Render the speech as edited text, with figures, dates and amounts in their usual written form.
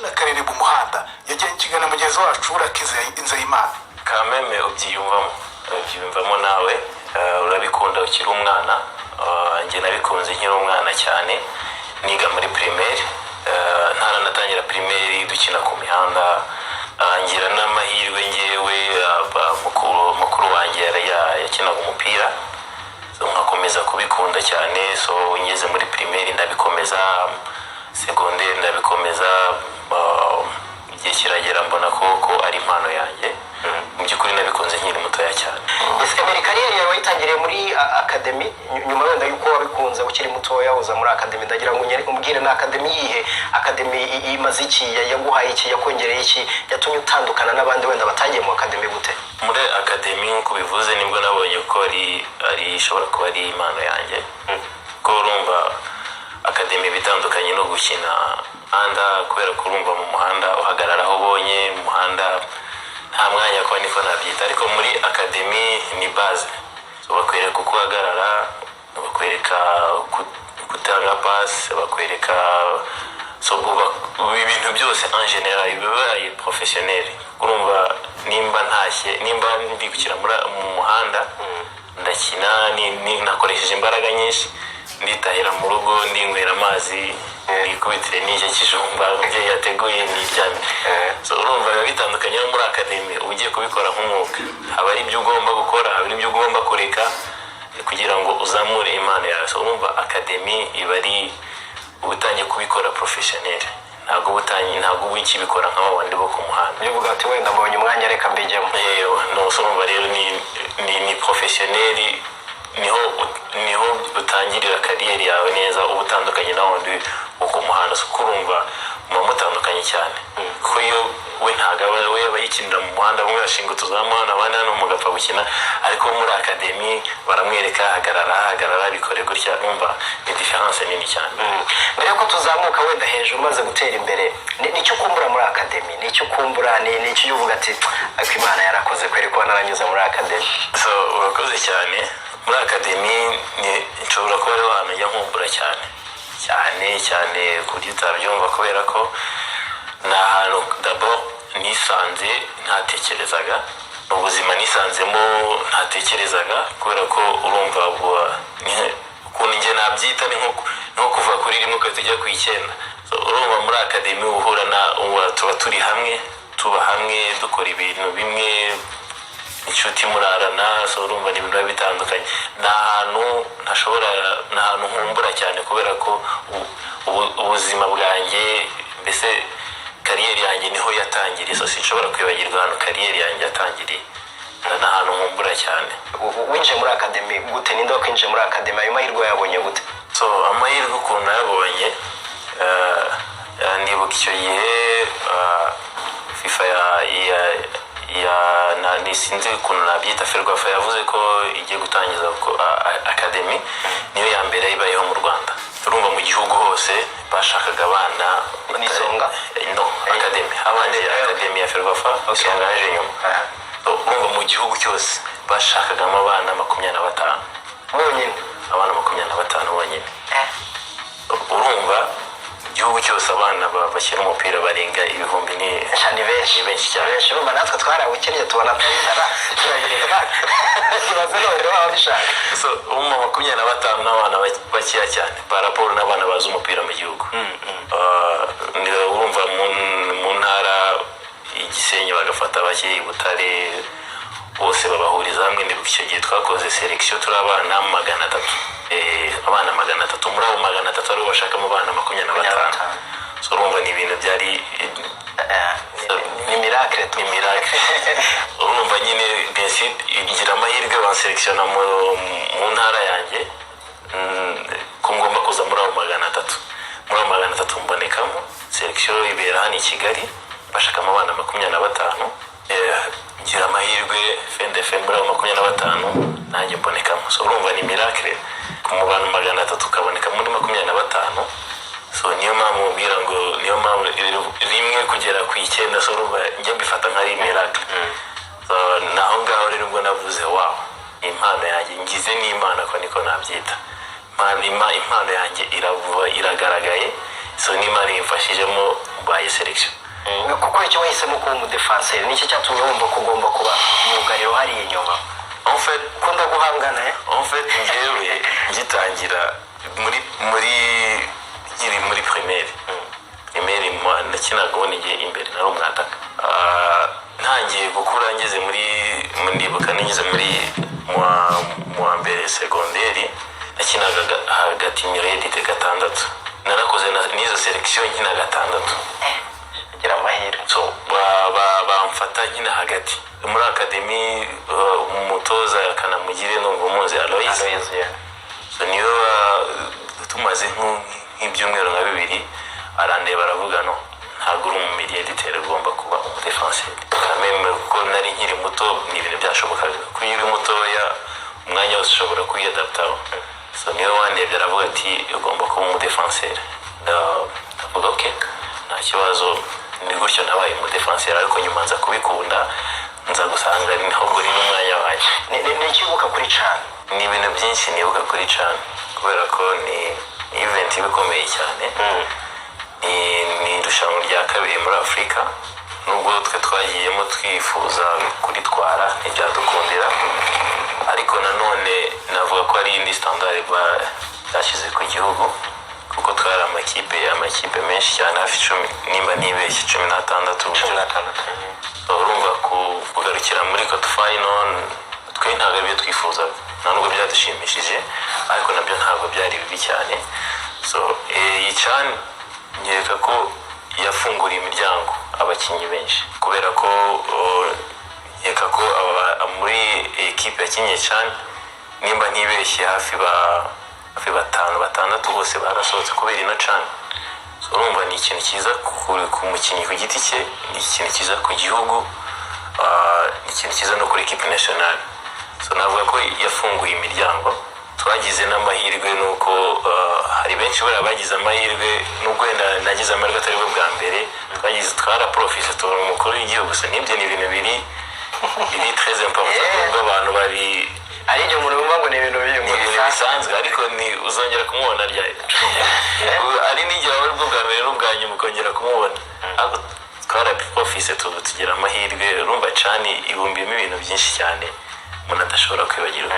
Akarere mu muhanda yajyanye ikiganiro mugenzi wacu Urakize Nzeyimana. Kameme, ubyiyumvamo, ubyiyumvamo nawe, urabikunda ukiri umwana. Njye nabikunze nkiri umwana cyane, niga muri primaire, ntaranatangira primaire dukina ku mihanda. Ngira n'amahirwe ngewe, mukuru wanjye yakinaga umupira, so nkakomeza kubikunda cyane. So ngeze muri primaire ndabikomeza, secondaire ndabikomeza, igihe kiragera mbona ko ari impano yanjye. Mu by'ukuri nabikunze nkiri mutoya cyane. Ese Emery, carrière yawe wayitangiriye muri academy nyuma wenda yuko wabikunze ukiri mutoya uza muri academy? Ndagira ngo umbwire, ni academy yihe? Academy imaze iki? Yaguhaye iki? Yakongereye iki? Yatumye utandukana n'abandi wenda batagiye mu academy gute? Muri academy, nk'uko bivuze, nibwo nabonye ko ari ishobora kuba ari impano yanjye, ko urumva academy bitandukanye no gukina muhanda, kubera ko urumva mu muhanda uhagarara aho ubonye, mu muhanda nta mwanya, ko niko nabyita. Ariko muri academy ni base. So, bakwereka uko uhagarara, bakwereka gutanga pasi, bakwereka so ibintu byose en général bibaye professionnel. Urumva nimba ntashye, nimba ndi gukina mu muhanda, ndakina nakoresheje imbaraga nyinshi, nditahira mu rugo, ndinywera amazi, nikubitire n'icyo kijumba umubyeyi yateguye, niryamye. So urumva biba bitandukanye no muri academy, uba ugiye kubikora nk'umwuga. Haba ari ibyo ugomba gukora, haba ari ibyo ugomba kureka kugira ngo uzamure impano yawe. So urumva academy iba ari uba utangiye kubikora professionnel, ntabwo uba utangiye, ntabwo uba ukibikora nka babandi bo ku muhanda. Uvuga ati: "Wenda mbonye umwanya, reka mbijyemo." Yewe, no, so urumva rero ni professionnel, niho utangirira carrière yawe neza, uba utandukanye na wundi wo ku muhanda. So urumva muba mutandukanye cyane, kuko iyo we ntabwo aba, we aba yikinira mu muhanda, bamwe bashinga utuzamu hano, abandi hano, mugapfa gukina. Ariko muri academy baramwereka: "Hagarara, hagarara, bikore gutya." Numva ni différence nini cyane. Mbere yuko tuzamuka wenda hejuru, umaze gutera imbere, nicyo ukumbura muri academy? Nicyo ukumbura, ni icyo uvuga ati: "Ariko Imana yarakoze kweri kuba naranyuze muri academy"? So urakoze cyane. Muri academy nshobora kuba ariho hantu njya nkumbura cyane cyane cyane ku buryo utabyumva, kubera ko ni ahantu d'abord nisanze ntatekerezaga, ni ubuzima nisanzemo ntatekerezaga, kubera ko urumva ukuntu njye nabyita ni nko kuva kuri rimwe ugahita ujya ku icyenda. So, urumva muri academy uhura na tuba turi hamwe, tuba hamwe, dukora ibintu bimwe, inshuti murarana. So urumva ni ibintu biba bitandukanye. Ni ahantu ntashobora, ni ahantu nkumbura cyane, kubera ko ubuzima bwanjye, mbese carrière yanjye niho yatangiriye. So sinshobora kwibagirwa ahantu carrière yanjye yatangiriye. Ni ahantu nkumbura cyane. Winjiye muri academy gute? Ninde wakwinjiye muri academy? Ayo mahirwe wayabonye gute? So amahirwe ukuntu nayabonye, ndibuka icyo gihe FIFA ya ni sinzi ukuntu nabyita, FERWAFA yavuze ko igiye gutangiza academy, niyo ya mbere ibayeho mu Rwanda. Urumva mu gihugu hose bashakaga abana. Ni Isonga? No, academy, abanje academy ya FERWAFA. Isonga yaje nyuma. So, urumva mu gihugu cyose bashakagamo abana 25. Bonyine? Abana 25 bonyine. Urumva igihugu cyose abana bakina umupira barenga ibihumbi ni Sha, ni benshi. Ni benshi cyane. Benshi. Urumva natwe twarawukennye, tubona atari turabireka, ibaze none baba bishaka. So ubu 25 n'abana bakeya cyane par rapport n'abana bazi umupira mu gihugu. Urumva mu ntara i Gisenyi bagafata bake, i Butare, bose babahuriza hamwe. Ndibuka icyo gihe twakoze sélection turi abana 300. Abana 300, muri abo 300 aribo bashakamo abana 25. So urumva ni ibintu byari Ni miracle tu. Ni miracle. Urumva nyine benshi ngira amahirwe banselectionna mu ntara yanjye, ko ngomba kuza muri abo 300. Muri abo 300 mbonekamo. Sélection ibera hano i Kigali, bashakamo abana 25. Ngira amahirwe fendefe muri abo 25 nanjye mbonekamo. So urumva ni miracle mu bantu 300 ukaboneka muri 25. So niyo mpamvu mubwira ngo niyo mpamvu rimwe kugera ku icyenda. So urumva njya mbifata nka miracle. So naho ngaho rero ubwo navuze: "Wow, impano yanjye ngize n'Imana," ko niko nabyita. Impano yanjye iravuba, iragaragaye. So n'Imana imfashijemo, mbaye sélection. Kuko icyo wahisemo kuba umudefanseri, nicyo cyatumye wumva ko ugomba kuba myugariro hariya inyuma? En fait, Ukunda guhangana, eh? En fait, njyewe ngitangira muri nkiri muri primaire nakinaga ubona igihe imbere nari umwataka. Ntangiye gukura, ngeze muri, ndibuka nigeze muri mu wa mbere segonderi, nakinaga hagati, milieu de gatandatu. Narakoze n'izo sélection nkina gatandatu. Agira amahirwe. So bamfata nkina hagati. Muri academy, umutoza Kanamugire, numva umuzi, Aloys. Aloys, yeah. So niyo tumaze nk'ibyumweru nka 2, arandeba aravuga: "No, ntabwo uri umu milieu de terrain, ugomba kuba umudefanseri." Kameme kuko nari nkiri muto, ni ibintu byashobokaga kuko iyo uri mutoya umwanya wose ushobora kwiyadaptaho. So niwe wandebye aravuga ati: "Ugomba kuba umudefanseri." Ndavuga: "Ok, nta kibazo." Ni gutyo nabaye umudefanseri, ariko nyuma nza kubikunda, nza gusanga ahubwo ni n'umwanya wanjye. Ni iki wibuka kuri CHAN? Ni ibintu byinshi nibuka kuri CHAN, kubera ko ni event iba ikomeye cyane. Ni irushanwa rya kabiri muri Afurika. Nubwo twe twagiyemo twifuza kuritwara ntibyadukundira, ariko nanone navuga ko ari indi standard byashyize ku gihugu, kuko twari amakipe menshi cyane, hafi 10 nimba ntibeshye, 16. 16. Urumva kugarukira muri quarter final, twe ntabwo aribyo twifuzaga, nta nubwo byadushimishije, ariko nabyo ntabwo byari bibi cyane. So iyi CHAN nkeka ko yafunguriye imiryango abakinnyi benshi, kubera ko nkeka ko muri ekipe yakinnye CHAN, nimba ntibeshye, hafi batanu, batandatu bose barasohotse kubera ino CHAN. So urumva ni ikintu cyiza ku mukinnyi ku giti cye, ni ikintu cyiza ku gihugu, ni ikintu cyiza no kuri ekipe nationale. So navuga ko yafunguye imiryango. Twagize n'amahirwe nuko hari benshi buriya bagize amahirwe, nubwo wenda nagize amahirwe atari bwo bwa mbere twagize, twaraprofise tubona umukuru w'igihugu. So n'ibyo ni ibintu biri très important, nubwo abantu bari Ari igihe umuntu yumva ngo ni ibintu biri ni ibintu bisanzwe, ariko ni uzongera kumubona ryari? Ari n'igihe waba ari bwo bwa mbere n'ubwa nyuma ukongera kumubona, ariko twaraprofise tugira amahirwe. Urumva CHAN ibumbiyemo ibintu byinshi cyane umuntu adashobora kwibagirwa.